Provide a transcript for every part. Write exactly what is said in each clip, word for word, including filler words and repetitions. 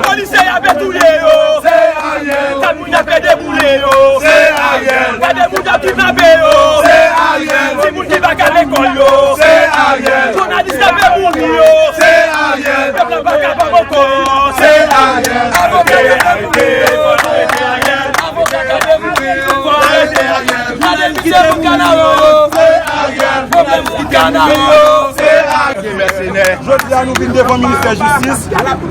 Polisye y ap touye yo. Gade moun y ap deboule yo. Gade moun y ap kidnape yo. Timoun ki pa ka lekòl yo. Jounalis y ap mouri yo. Pèp la pa kapab ankò. Avoka y ap touye yo. Avoka y ap touye yo. Gade misye pou kanal yo. Pwoblèm pou kanal yo. Jodi a nou vin devan ministè jistis,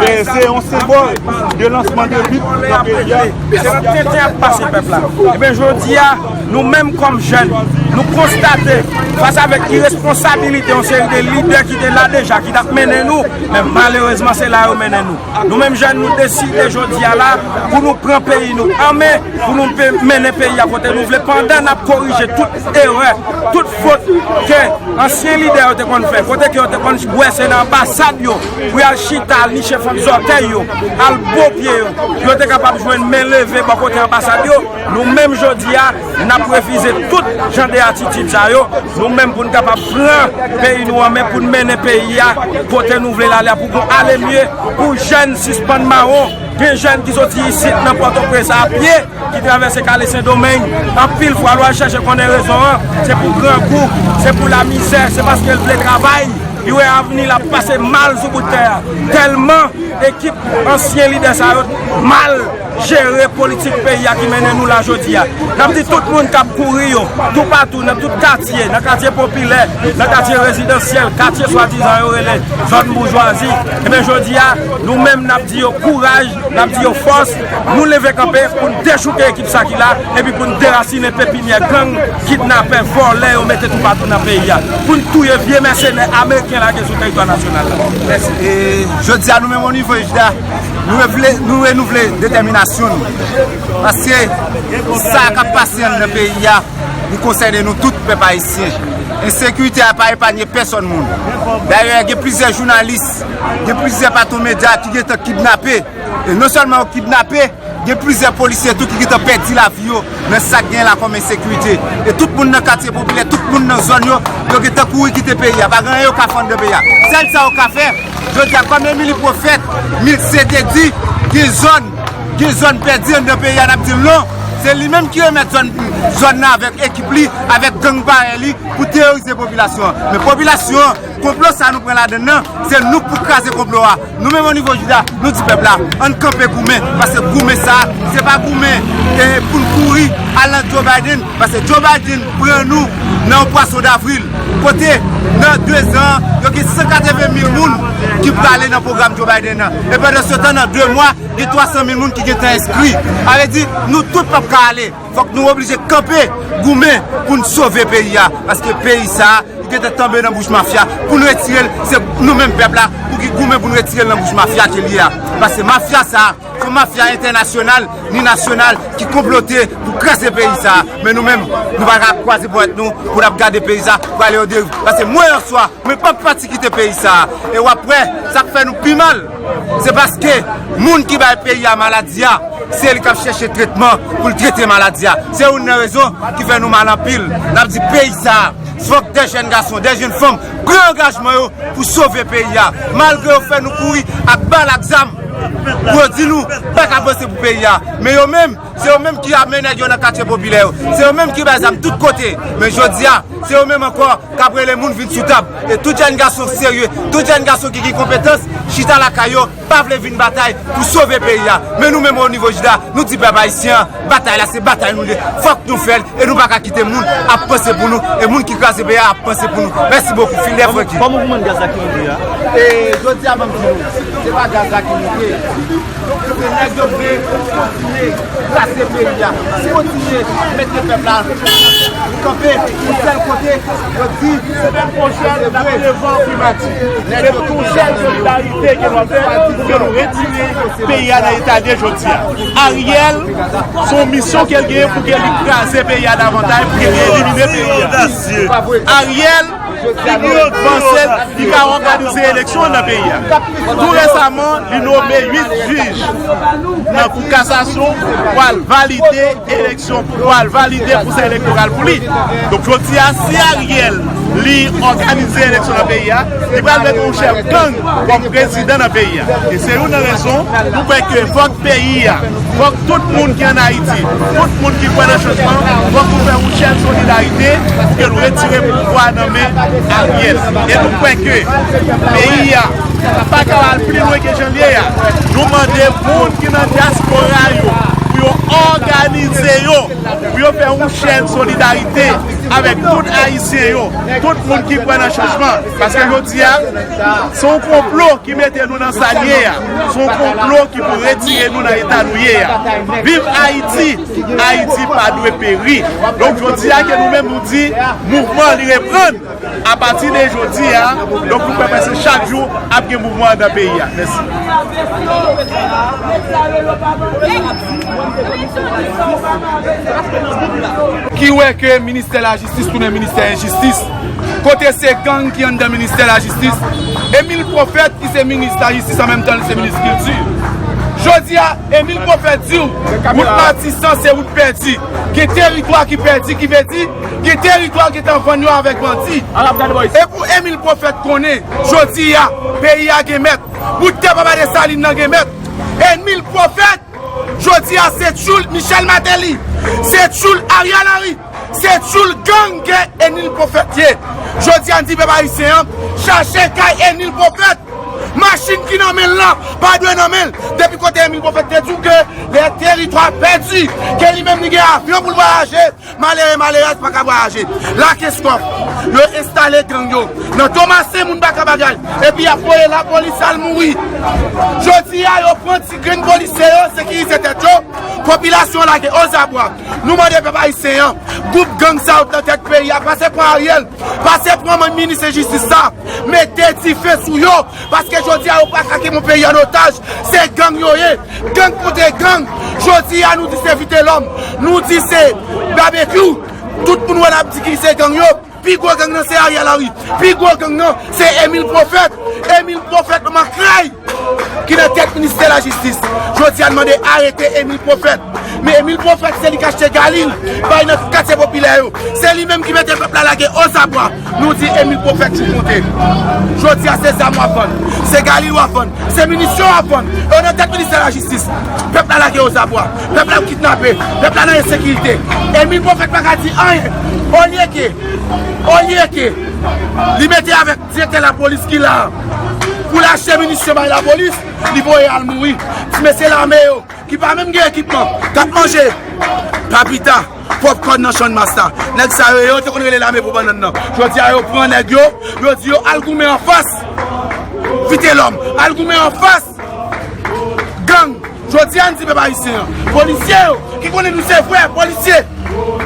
e se yon senbòl de lansman de lit nan peyi a. Se yon tenten ap pase pèp la. Ebyen, jodi a, nou menm kòm jèn, nou konstate, fas avèk iresponsabilite yon seri de lidè ki te la deja, ki t ap mennen nou, men malerezman, se la yo mennen nou. Nou menm jèn, nou deside jodi a la pou nou pran peyi nou an men, pou nou pe-, mennen peyi a kote nou vle, pandan n ap korije tout erè, tout fot ke ansyen lidè yo te konn fè, kote ke yo te konn bwè se nan anbasad yo pou y al chita, al niche fanm zòtèy yo, al bo pye yo, pou yo te kapab jwenn men leve bò kote anbasad yo. Nou menm jodi a, n ap refize tout jan de atitid sa yo. Nou menm pou n kapab pran peyi nou an men, pou n mennen peyi a kote nou vle l ale a, pou gon ale mye, pou jèn sispann mawon. Gen jèn ki soti isit nan Pòtoprens a pye, ki travèse Kale Sendomeng. Anpil fwa, lè w al chèche konnen rezon an, se pou grangou, se pou lamizè, se paske l vle travay. Li wè avni l ap pase mal sou bout tè a. Tèlman ekip ansyen lidè sa yo mal jere politik peyi a ki mennen nou la jodi a. N ap di tout moun k ap kouri yo, toupatou, nan tout katye, nan katye popilè, nan katye rezidansyèl, katye swadizan yo rele zòn boujwazi, ebyen, jodi a, nou menm n ap di yo kouraj, n ap di yo fòs, nou leve kanpe pou n dechouke ekip sa ki la, epi pou n derasinen pepinyè gang, kidnapè, vòlè yo mete toupatou nan peyi a, pou n touye vye mèsenè ameriken lage sou teritwa nasyonal la. Mèsi. E jodi a, nou menm o nivo Ejida, nou revle-, nou renouvle detèminasyon nou. Paske sa k ap pase anndan peyi a, li konsène nou tout, pèp ayisyen. Ensekirite a pa epanye pèsòn moun. Dayè, gen plizyè jounalis, gen plizyè patwon medya ki gentan kidnape. E non sèlman yo kidnape, gen plizyè polisye tou ki gentan pèdi lavi yo nan sa k genyen la kòm ensekirite. E tout moun nan katye popilè, tout moun nan zòn yo, yo gentan kouri kite peyi a. Pa gen anyen yo ka fè anndan peyi a. Sèl sa yo ka fè, jodi a, kòm Emili Pwofèt, Milse te di, gen zòn, gen zòn pèdi anndan peyi a, n ap di l non. Se li menm ki remèt zòn, zòn nan avèk ekip li, avèk gang parèy li, pou teworize popilasyon an. Men popilasyon an, konplo sa nou pran ladann nan, se nou k pou kraze konplo a. Nou menm o nivo Ejida, nou di pèp la, ann kanpe goumen, paske goumen sa, se pa goumen, eh, pou n kouri al nan Joe Biden, paske Joe Biden pran nou nan yon pwason davril, kote nan de zan, yo gen san katreven mil moun ki prale nan pwogram Joe Biden nan. E pandan se tan, nan de mwa, gen twa san mil moun ki gentan enskri. Sa vle di, nou tout p ap ka ale. Fòk nou oblije kanpe, goumen pou n sove peyi a, paske peyi sa a, li gentan tonbe nan bouch mafya. Pou n retire l, se nou menm pèp la pou ki goumen pou n retire l nan bouch mafya ke l ye a. Paske mafya sa a, se yon mafya entènasyonal, ni nasyonal, ki konplote pou kraze peyi sa a. Men nou menm, nou pa ka kwaze ponyèt nou pou n ap gade peyi sa a prale o deriv. Paske mwen, answa, mwen p ap pati kite peyi sa a. E w ap wè, sa k fè nou pi mal, se paske moun ki bay peyi a maladi a, se li k ap chèche tretman pou l trete maladi a. Se youn nan rezon ki fè nou mal anpil. N ap di peyi sa a, fòk de jèn gason, de jèn fanm pran angajman yo pou sove peyi a. Malgre yo fè nou kouri ak bal ak zam pou yo di nou pa ka panse pou peyi a. Men yo menm, se yo menm ki amenè nèg yo nan katye popilè yo. Se yo menm ki bay zam tout kote. Men jodi a, se yo menm ankò k ap rele moun vin sou tab. E tout jèn gason serye, tout jèn gason ki gen konpetans, chita lakay yo, pa vle vin batay pou sove peyi a. Men nou menm o nivo Ejida, nou di pèp ayisyen an, batay la se batay nou li ye. Fòk nou fè l e nou pa ka kite moun ap panse pou nou. E moun ki kraze peyi a ap panse pou nou. Mèsi bokou. Fidel Franky. Kòman mouvman gaz la ki monte a? E jodi a, ban m di nou, se pa gaz la ki monte. Se nèg yo vle kontinye kraze peyi a, kontinye mete pèp la kanpe yon sèl kote. Yo di semèn pwochèn n ap devan primati. Se pou yon sèl solidarite ke nou ap fè, ke nou retire peyi a nan eta l ye jodi a. Ariel, se yon misyon ke l genyen pou ke li kraze peyi a davantaj, pou ke li elimine peyi a. Ariel, Figi yo panse l, li ka òganize eleksyon nan peyi a. Tou resaman, li nome uit jij nan Kou Kasasyon pou al valide eleksyon, pou al valide pwosè elektoral pou li. Donk, jodi a, si Ariel, li òganize eleksyon nan peyi a, li pral met yon chèf gang kòm prezidan nan peyi a. E se youn nan rezon nou kwè ke fòk peyi a, fòk tout moun ki ann Ayiti, tout moun ki kwè nan chanjman, fòk nou fè yon chèn solidarite pou ke nou retire pouvwa nan men Ariel. E nou kwè ke peyi a pa ka al pi lwen ke jan l ye a. Nou mande moun ki nan dyaspora yo pou yo òganize yo, pou yo fè yon chèn solidarite avèk tout Ayisyen yo, tout moun ki kwè nan chanjman. Paske jodi a, se yon konplo ki mete nou nan sa n ye a. Se yon konplo ki pou retire nou nan eta nou ye a. Viv Ayiti! Ayiti pa dwe peri. Donk, jodi a ke nou menm nou di, mouvman li reprann. Apati de jodi a, donk, nou kwè prèske chak jou ap gen mouvman anndan peyi a. Mèsi. Ki wè ke ministè lajistis tounen ministè enjistis. Kote se gang ki anndan ministè lajistis. Emile Prophète ki se minis lajistis, an menm tan li se minis kilti. Jodi a, Emile Prophète di w, wout Matisan se wout pèdi. Gen teritwa ki pèdi, ki vle di, gen teritwa ki gentan vann yo avèk bandi. E pou Emile Prophète konnen, jodi a, peyi a gen mèt. Bout tè Papa Desalin nan gen mèt. Emile Prophète, jodi a, se tchoul Michel Martelly, se tchoul Ariel Henry, se tchoul gang ke Emile Prophète ye. Jodi a, n di pèp ayisyen an, chache kay Emile Prophète. Machin ki nan men l lan, pa dwe nan men l. Depi kote Emile Prophète te di w ke les territoires perdus, ke li menm li gen avyon pou l vwayaje, malere, malerèz pa ka vwayaje. Lakeskòf, yo enstale gang yo. Nan Tomasen, moun pa ka bagay. Epi y ap voye lapolis al mouri. Jodi a, yo pran ti grenn polisye yo, sekirize tèt yo. Popilasyon lage ozabwa. Nou mande pèp ayisyen an, gwoup gang sa yo k nan tèt peyi a, pase pran Ariel, pase pran minis enjistis sa, mete dife sou yo. Paske jodi a, yo pa ka kenbe yon peyi an otaj. Se gang yo ye. Gang kontre gang. Jodi a, nou di se Vitelhomme. Nou di se Babekyou. Tout moun wè n ap di ki se gang yo. Pi gwo gang nan se Ariel Henry. Pi gwo gang nan se Emile Prophète. Emile Prophète, manman krèy, ki nan tèt ministè lajistis. Jodi a, n mande arete Emile Prophète. Men Emile Prophète, se li k achte galil bay nan katye popilè yo. Se li menm ki mete pèp la lage ozabwa. Nou di Emile Prophète, jou konte. Jodi a, se zam w ap vann, se galil w ap vann, se minisyon w ap vann. Yo nan tèt ministè lajistis. Pèp la lage ozabwa. Pèp la ap kidnape. Pèp la nan ensekirite. Emile Prophète pa ka di anyen. Olye ke, olye ke li mete avèk direktè lapolis ki la a pou l achte minisyon bay lapolis, li voye al mouri. Ti mesye lame yo, ki pa menm gen ekipman, k ap manje. Pa pita, pòpkòn nan Channmas la. Nèg sa yo, yo te konn rele lame pou bannann nan. Jodi a, yo pran nèg yo, yo di yo al goumen anfas Vitelhomme, al goumen anfas gang. Jodi a, n di pèp ayisyen an, polisye yo, ki konnen nou se vrè polisye,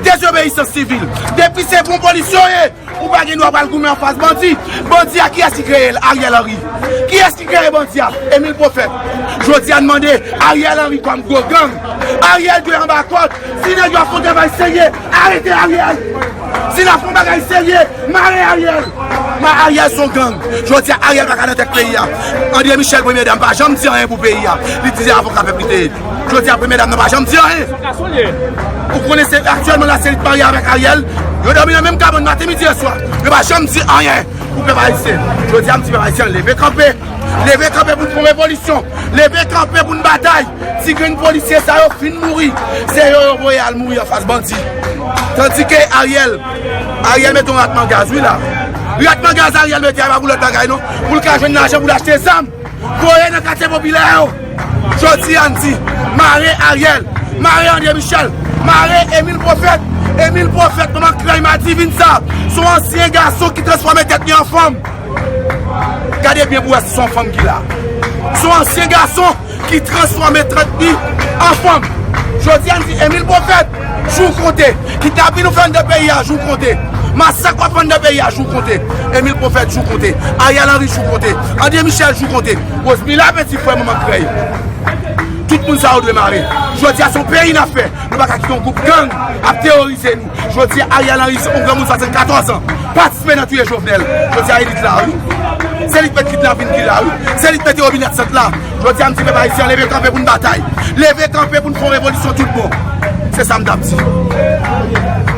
dezobeyisans sivil. Depi se bon polisye w ye, ou pa gen dwa pral goumen anfas bandi. Bandi a, kiyès ki kreye l? Ariel Henry. Kiyès ki kreye bandi a? Emile Prophète. Jodi a, n mande Ariel Henry kòm gwo gang. Ariel dwe anba kòd. Si nèg yo ap fè yon travay serye, arete Ariel. Si n ap fè yon bagay serye, mare Ariel. Ma Ariel se yon gang. Jodi a, Ariel pa ka nan tèt peyi a. André Michel, premye dam, pa janm di anyen pou peyi a. Li di se avoka pèp li te ye. Jodi a, premye dam nan pa janm di anyen. Ou konnen se aktyèlman la, se li k marye avèk Ariel. Yo dòmi nan menm kabann maten, midi, e swa. Yo pa janm di anyen pou pèp ayisyen. Jodi a, m di pèp ayisyen, leve kanpe. Leve kanpe pou n fè yon revolisyon. Leve kanpe pou n batay. Ti grenn polisye sa yo fin mouri. Se yo yo voye al mouri anfas bandi. Tandike Ariel, Ariel mete yon ratman gaz, wi la. Ratman gaz Ariel mete a pa pou lòt bagay non. Pou l ka jwenn lajan pou l achte zam. Voye nan katye popilè yo. Jodi a n di, mare Ariel, mare André Michel, mare Emile Prophète. Emile Prophète, manman krèy madivin sa. Se yon ansyen gason ki transfòme tèt li an fanm. Gade byen pou wè si se yon fanm ki la. Se yon ansyen gason ki transfòme tèt li an fanm. Jodi a, n di Emile Prophète, jou konte. Kidnapin ou fè anndan peyi a, jou konte. Masak w ap fè anndan peyi a, jou konte. Emile Prophète, jou konte. Ariel Henry, jou konte. André Michel, jou konte. Rosemila, peti frè manman krèy. Tout moun sa yo dwe mare. Jodi a se yon peyi n ap fè. Nou pa ka kite yon gwoup gang ap teworize nou. Jodi a Ariel Henry se yon granmoun swasannkatorz an. Patisipe nan touye Jovenel. Jodi a elit la wi. Se li k mete kidnapin ki la wi. Se li k mete Robinette Sant la. Jodi a m di pèp ayisyen leve kanpe pou n batay. Leve kanpe pou n fè yon revolisyon tout bon. Se sa m t ap di.